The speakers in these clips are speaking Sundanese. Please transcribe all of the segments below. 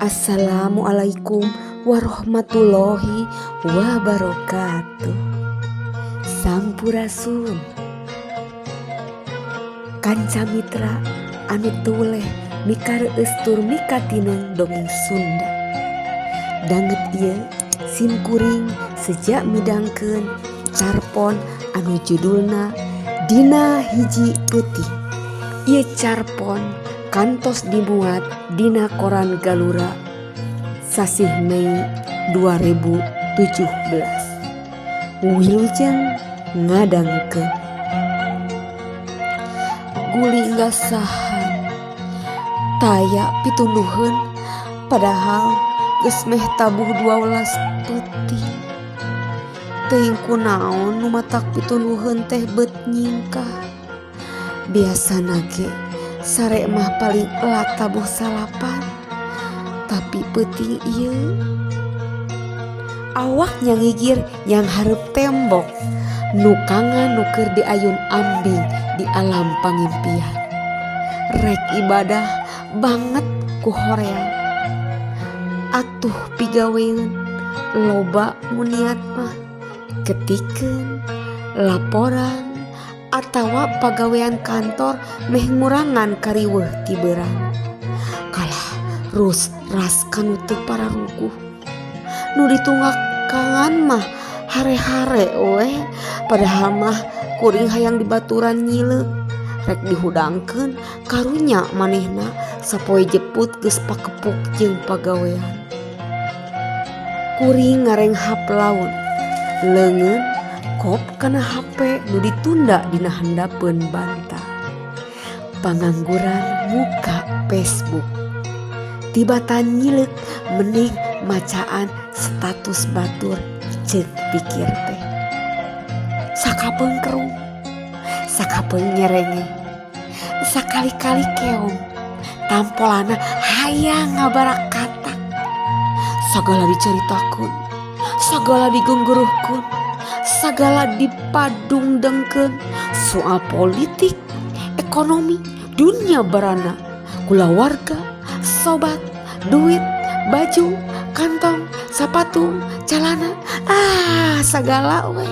Assalamualaikum warahmatullahi wabarakatuh. Sampurasun. Kanca mitra anu tuleh mikareueus tur mikatineng dongeng Sunda. Danget ieu sim kuring seja midangkeun carpon anu judulna Dina Hiji Peuting. Ieu carpon kantos dimuat dina koran Galura sasih Mei 2017. Wilujeng ngadangukeun. Guling gasahan taya pitunduheun padahal geus meh tabuh 12 peuting. Teuing kunaon nu matak pitunduheun teh beut nyingkah. Biasana ge sare mah paling elat tabuh 9, tapi peuting ieu awak nyangigir nyanghareup tembok nukangan nu keur diayun ambing di alam pangimpian. Rek ibadah banget ku hoream. Atuh pigaweun loba nu niat mah ketikeun laporan atawa pagawean kantor meh ngurangan kariweuh ti beurang. Kalah rus ras kanu teu pararuguh. Nu ditunggangan mah hare-hare we, padahal mah kuring hayang dibaturan nyileuk. Rek dihudangkeun karunya manehna sapoe jeput geus pakepuk jeung pagawean. Kuring ngarenghap laun, leungeun kop kana hape nu ditunda dina handapeun bantal. Pangangguran muka Facebook. Tibatan nyileuk mending macaan status batur ceuk pikir teh. Sakapeung kerung, sakapeung nyerenge, sakali-kali keong, tampolana hayang ngabarakatak. Sagala dicaritakeun, sagala digenggeruhkeun, sagala dipadungdengkeun, soal politik, ekonomi, dunia barana, kulawarga, sobat, duit, baju, kantong, sapatu, calana, ah sagala we.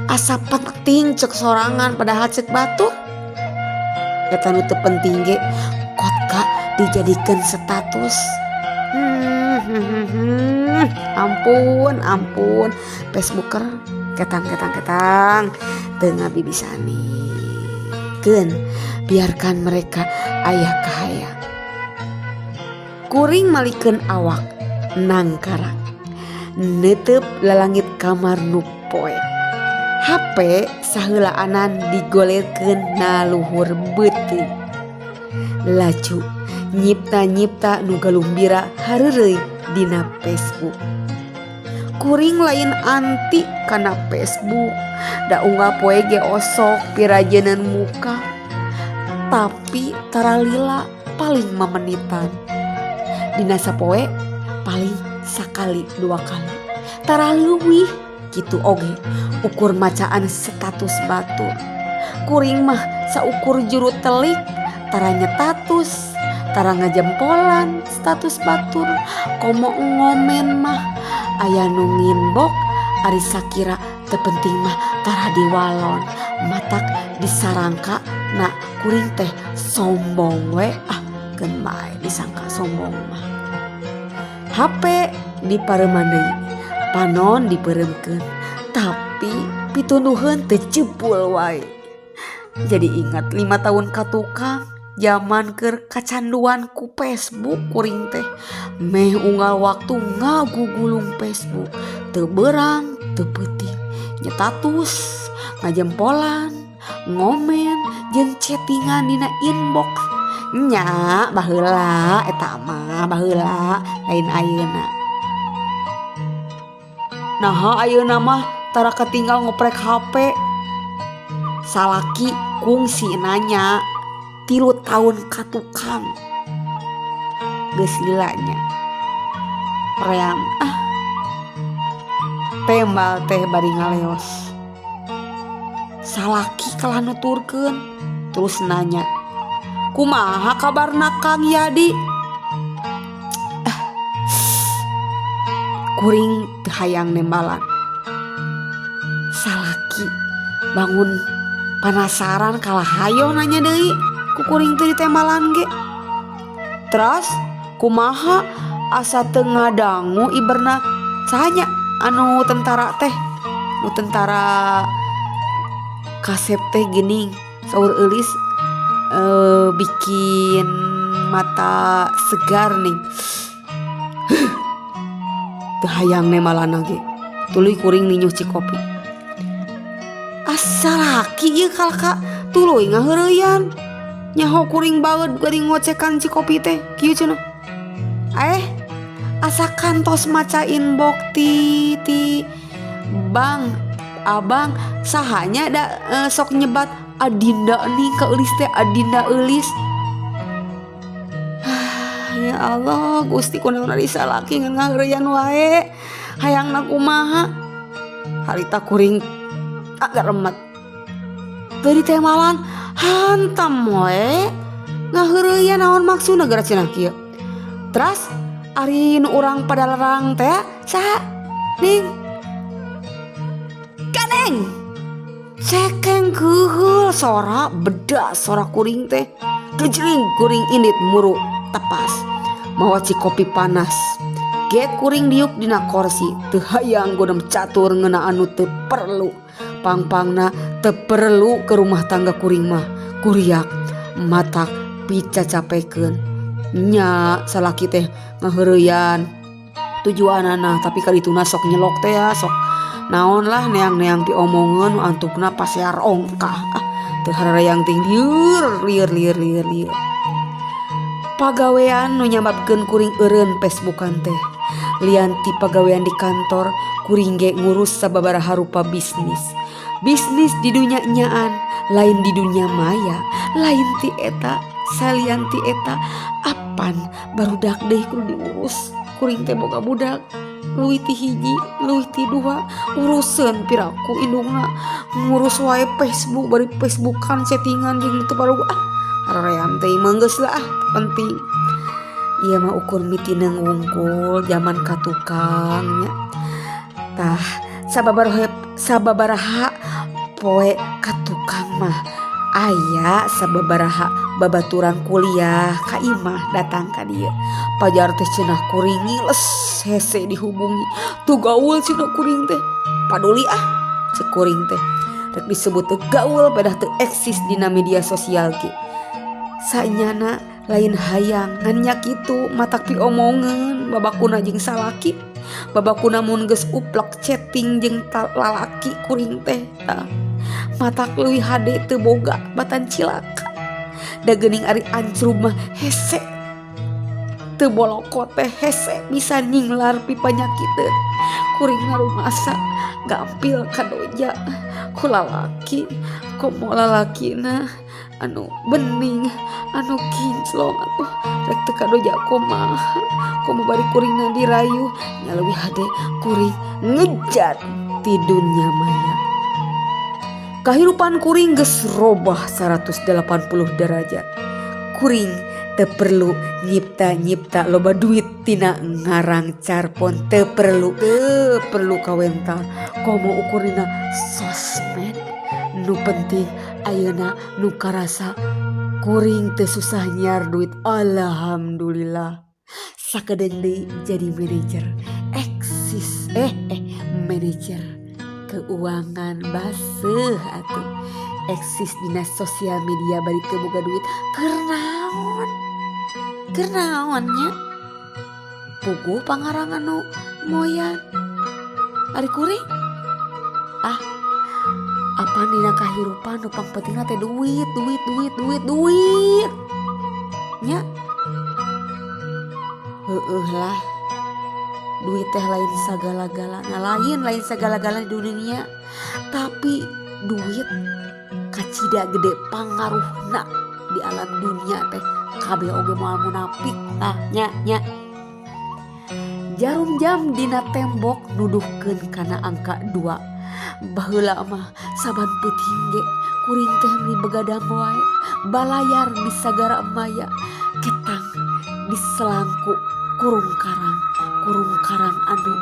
Asa penting cek sorangan padahal cek batur. Eta nu teu penting ge kotka dijadikeun status. Ampun, ampun. Facebooker ketang ketang ketang teu ngabibisanekeun. Biarkan mereka aya kahayang. Kuring malikeun awak nangkarak. Neuteup lalangit kamar nu poek. HP saheulaanan digolerkeun na luhur beuteung. Laju nyipta-nyipta nu galumbira hareureuy dina Facebook. Kuring lain anti kana Facebook, da unggal poe ge osok pirajeuneun muka. Tapi tara lila paling mamenitan. Dina sapoe paling sakali dua kali. Tara leuwih kitu oge ukur macaan status batur. Kuring mah saukur juru telik tara nyetatus, tara ngajempolan status batur, komo ngomen mah aya nu nginbox ari sakira teu penting mah tara diwalon, matak disarangka na kuring teh sombong we, ah keun bae disangka sombong mah. HP dipareuman deui, panon dipeureumkeun, tapi pitunduheun teu jebul wae. Jadi ingat 5 tahun ka tukang zaman keur kacanduan ku Facebook kuring teh. Meh unggal waktu ngagugulung Facebook, teu beurang teu peuting, nyetatus, ngajempolan, ngomen, jeung chattingan dina inbox. Nya baheula eta mah baheula lain ayeuna. Naha ayeuna mah tara katinggal ngoprek HP. Salaki kungsi nanya 3 tahun ka tukang. Geus lila nya. Hoream ah. Tembal teh bari ngaleos. Salaki kalah nuturkeun terus nanya, "Kumaha kabarna Kang Yadi?" Ah, Kuring teu hayang nembalan. Salaki bangun panasaran kalah hayoh nanya deui ku kuring teu ditembalan ge. Teras kumaha asa teu ngadangu iberna saha nya anu tentara teh nu tentara kasep teh geuning saur Eulis bikin mata segar ning. Teu hayang nembalan ge tuluy kuring ninyuh cikopi. Asa laki ieu kalka tuluy ngaheureyan nyaho kuring baeud bari ngocekan cikopi teh kieu cenah. Asa kantos maca inbox ti ti bang abang saha nya da sok nyebat Adinda nih ka Eulis teh Adinda Eulis. Ya Allah Gusti kunaon ari salaki ngan ngaheureyan wae hayangna kumaha. Harita kuring agak remet. Teu ditembalan hantam we ngaheureyan naon maksudna geura cenah kieu. Teras ari nu urang Padalarang teh saha ning ganeng cekeng keuheul sora bedas sora kuring teh gejring kuring indit muru tepas mawa cikopi panas ge kuring diuk dina korsi teu hayang godam catur ngeunaan nu teu perlu pangpangna teu perlu ke rumah tangga kuring mah kuriak matak picacapekeun nya salaki teh ngaheureyan tujuanana tapi kadituna sok nyelok teh ya sok naon lah neang-neang piomongeun antukna pasear ongkah ah teu hararayang ting lieur lieur lieur lieur lieur. Pagawean nu nyababkeun kuring eureun Facebookan teh lian ti pagawean di kantor kuring ge ngurus sababaraha rupa bisnis. Bisnis di dunya nyaan lain di dunya maya lain ti eta salian ti eta apan barudak deui kudu diurus kuring teh boga budak leuwih ti hiji leuwih ti dua uruseun piraku indungna ngurus wae Facebook bari Facebookan chattingan jeung teu parugu ah hareream teh mah geus lah ah penting. Ieu mah ukur mitineung wungkul jaman ka tukang nya. Tah sababaraha poe ka tukang mah aya sababaraha babaturan kuliah ka imah datang ka dieu. Pajar teh cenah kuring ngiles hese dihubungi teu gaul cenah kuring teh paduli ah ceuk kuring teh rek disebut teu gaul pedah teu eksis dina media sosial ge. Sanyana lain hayang ngan nya kitu matak piomongeun babakuna jeung salaki babakuna mun geus uplek chatting jeung lalaki kuring teh tah matak leuwih hade teu boga batan cilaka. Da geuning ari ancrub mah hese teu boloko teh hese bisa nyinglar pipanyakiteun kuring ngarumasa gampil kadoja ku lalaki komo lalakina anu bening anu kinclong atuh rek teu kadoja kumaha komo bari kuringna dirayu nya leuwih hade kuring ngejat ti dunya maya. Kahirupan kuring geus robah 180 derajat. Kuring teu perlu nyipta-nyipta loba duit tina ngarang carpon teu perlu kawentar komo ukurna sosmed. Nu penting ayeuna nu karasa kuring teu susah nyiar duit alhamdulillah. Sakedeung deui jadi manajer eksis manajer keuangan baseuh atuh eksis dina sosial media bari teu boga duit keur naon keur naon nya puguh pangarangan nu moyan ari kuring ah apan dina kahirupan nu pangpentingna teh duit duit duit duit duit nya heueuh lah duit teh lain sagala-galana lain sagala-galana di dunia tapi duit kacida gede pangaruhna di alam dunia teh kabeh oge moal munafik tah nya nya. Jarum jam dina tembok nuduhkeun kana angka 2. Baheula mah saban peuting ge kuring teh meuni begadang wae balayar di sagara maya ketang di selangku kurung karang anu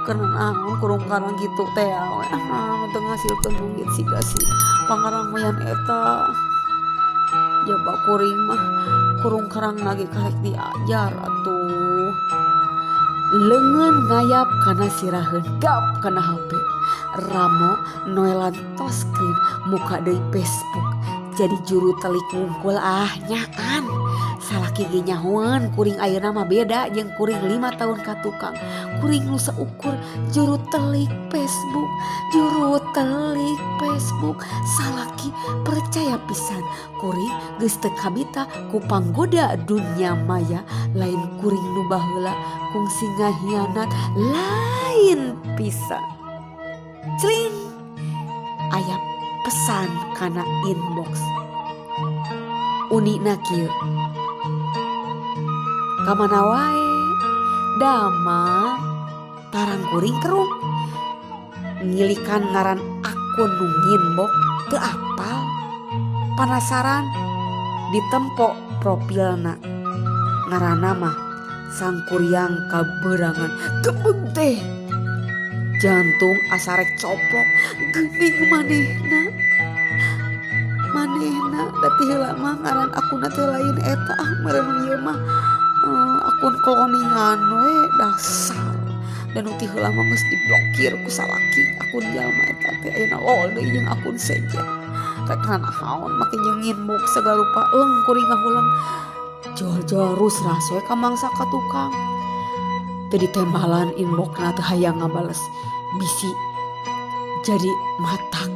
Keur naon kurung karang kitu teh we ah teu ngasilkeun duit siga si pangarang-hoyan eta. Jaba kuring mah kurung karang lagi karek diajar atuh. Leungeun ngayap kana siraheun gap kana HP. Ramo noelan touchscreen muka deui Facebook. Jadi juru telik wungkul ah nyaan. Salaki ge nyahoeun kuring ayeuna mah beda jeung kuring 5 tahun ka tukang. Kuring nu saukur juru telik Facebook, juru telik Facebook. Salaki percaya pisan kuring geus teu kabita ku panggoda dunya maya. Lain kuring nu baheula kungsi ngahianat lain pisan. Cling aya pesan kana inbox. Unina kieu. Kamana wae damang tarang kuring kerung ngilikan ngaran akun nu nginbox teu apal panasaran ditempo profilna ngaranna mah Sangkuriang kaberangan gebeg teh jantung asa rek coplok geuning manehna manehna da ti heula mah ngaran akunna teh lain eta ah meureun ieu mah akun kloningan we dasar dan ti heula mah geus diblokir ku salaki akun jalma eta teh ayeuna lol deui jeung akun sejen rek nanaon make jeung nginbox sagala rupa leung kuring ngahulang jol-jol rusras we ka mangsa ka tukang teu ditembalan inboxna teu hayang ngabales bisi jadi matak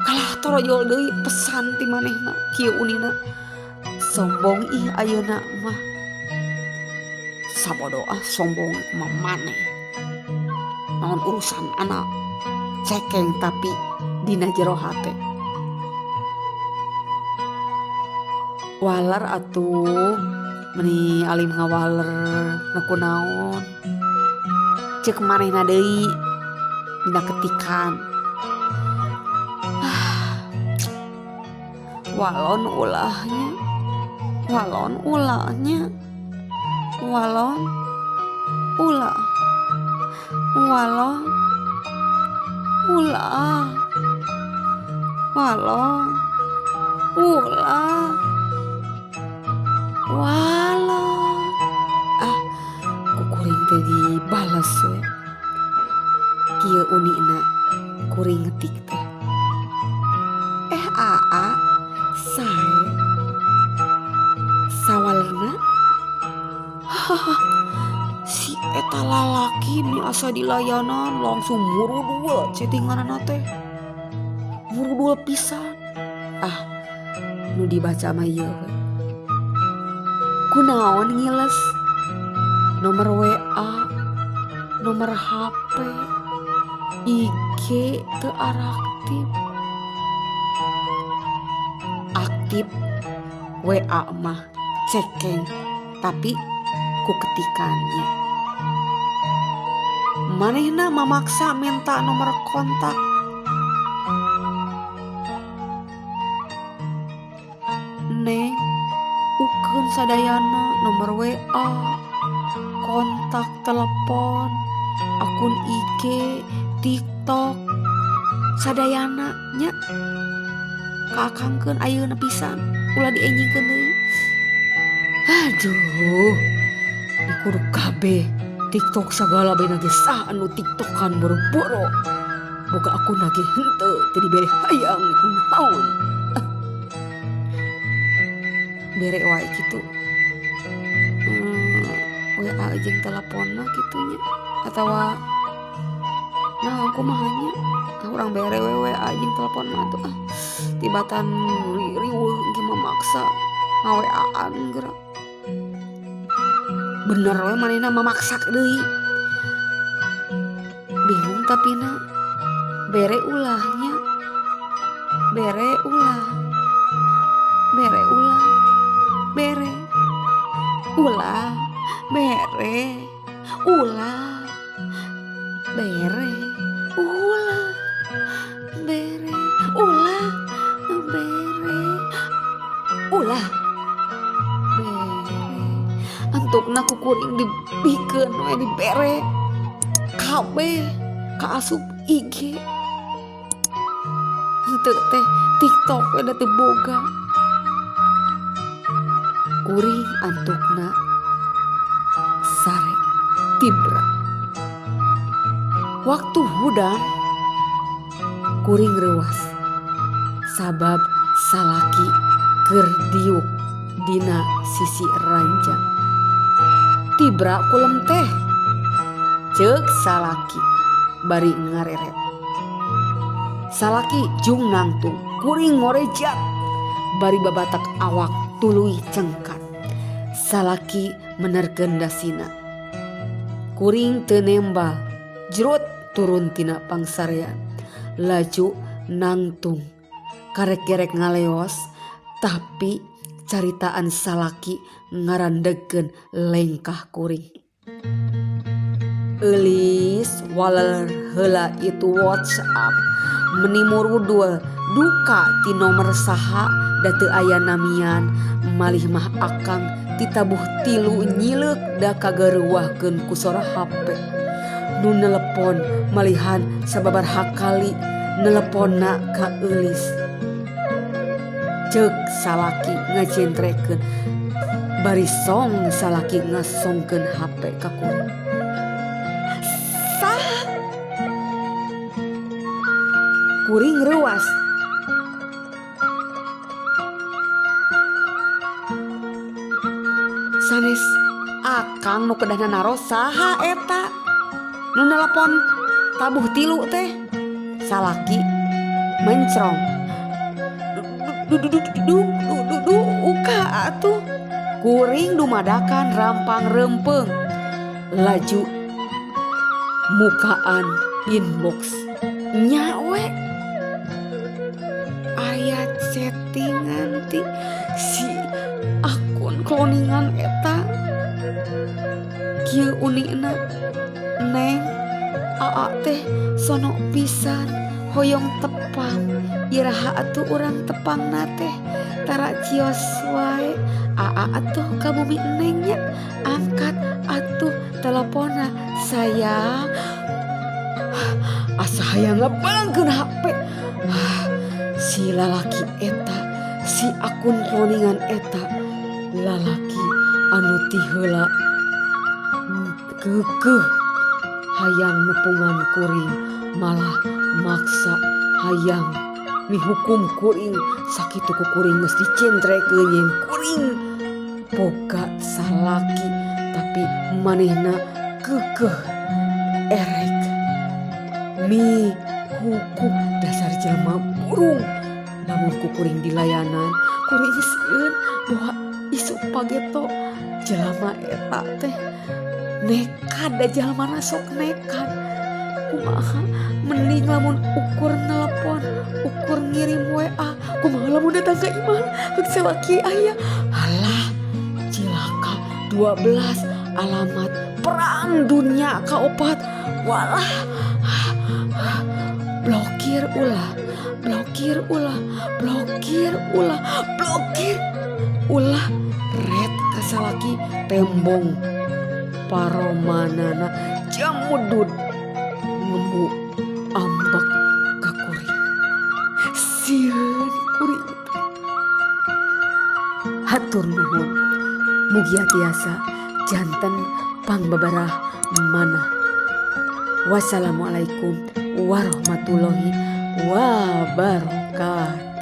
kalah torojol deui pesan ti manehna kieu unina sombong ih ayeuna mah sabodo ah sombong kumaha maneh naon urusan anak cekeng tapi dina jero hate waler atuh meni alim ngawaler nu kunaon ceuk manehna deui dina ketikan walon ulahnya walon ulahnya walon ulah walon ulah walon ulah walon ah ku kuring teh dibales we kieu unina kuring ngetik teh aa sae sawalerna hahaha si eta lalaki meni asa dilayanan langsung murudul chattinganana teh murudul pisan ah nu dibaca mah ieu we kunaon ngiles nomor WA nomor HP IG teu araktif aktif WA mah cekeng tapi ku ketikannya manehna mamaksa minta nomor kontak neng ukeun sadayana nomor WA kontak telepon akun IG TikTok sadayana nya kaakangkeun ayeuna pisan ulah dienjingkeun deui aduh kudu kabeh TikTok sagala bae ge saha anu TikTokan boro-boro boga akun ge henteu teu dibere hayang naon bere wae kitu WA jeung teleponna kitu nya atawa nah kumaha nya urang bere we WA jeung telepon mah atuh ah tibatan riweuh ge mamaksa nga-WA-an geura bener we manehna mamaksa deui bingung tapi na bere ulahnya bere ulah bere ulah bere ulah bere ulah bere ulah bere ulah bere ulah bere antukna ku kuring dibikeun we dibere. Kabeh kaasup IG. Henteu teh TikTok we da teu boga. Kuring antukna sare tibra. Waktu hudang kuring reuas sabab salaki keur diuk dina sisi ranjang. Tibra kulem teh ceuk salaki bari ngareret. Salaki jung nangtung kuring ngorejat bari babatak awak tuluy cengkat. Salaki menerkeun dasina. Kuring teu nembal jrut turun tina pangsarean. Laju nangtung karek gerek ngaleos tapi caritaan salaki ngarandegkeun lengkah kuring. Eulis waler heula itu WhatsApp meni murudul duka ti nomer saha da teu aya namian malih mah akang titabuh tilu nyileuk da kagareuwahkeun ku sora hape. Nu nelepon malihan sababaraha kali neleponna ka Eulis. Ceuk salaki ngajentrekeun bari song salaki ngasongkeun hape ka kuring. Saha? Kuring reuas. Sanes akang nu kedahna naros saha eta nu nelepon tabuh tilu teh. Salaki mencrong. Duka atuh. Kuring dumadakan rampang rempeng. Laju mukaan inbox nya we. Aya chattingan ti si akun kloningan eta. Kieu unina neng aa teh sono pisan hoyong tepang. Iraha atuh urang tepangna teh tara cios wae. Aa atuh ka bumi neng nya angkat atuh teleponna sayang. Asa hayang ngebalangkeun HP. Si lalaki eta, si akun kloningan eta, lalaki anu ti heula keukeuh hayang nepungan kuring malah maksa hayang mihukum kuring sakitu ku kuring geus dicentrekeun yen kuring boga salaki tapi manehna keukeuh erek mihukum dasar jelema burung. Lamun ku kuring dilayanan kuring sieun bahwa isuk pageto jelema eta teh nekat da jelema sok nekat. Kumaha mending lamun ukur nelepon ukur ngirim WA kumaha lamun datang ka imah heuk salaki aya. Halah cilaka 12 alamat perang dunia kaopat. Walah blokir ulah blokir ulah blokir ulah blokir ulah red kasalaki tembong paromanana jamudud ngembu ambek ka kuring. Sieun kuring teh. Hatur nuhun mugia tiasa janten pangbabarah manah. Wassalamualaikum warahmatullahi wabarakatuh.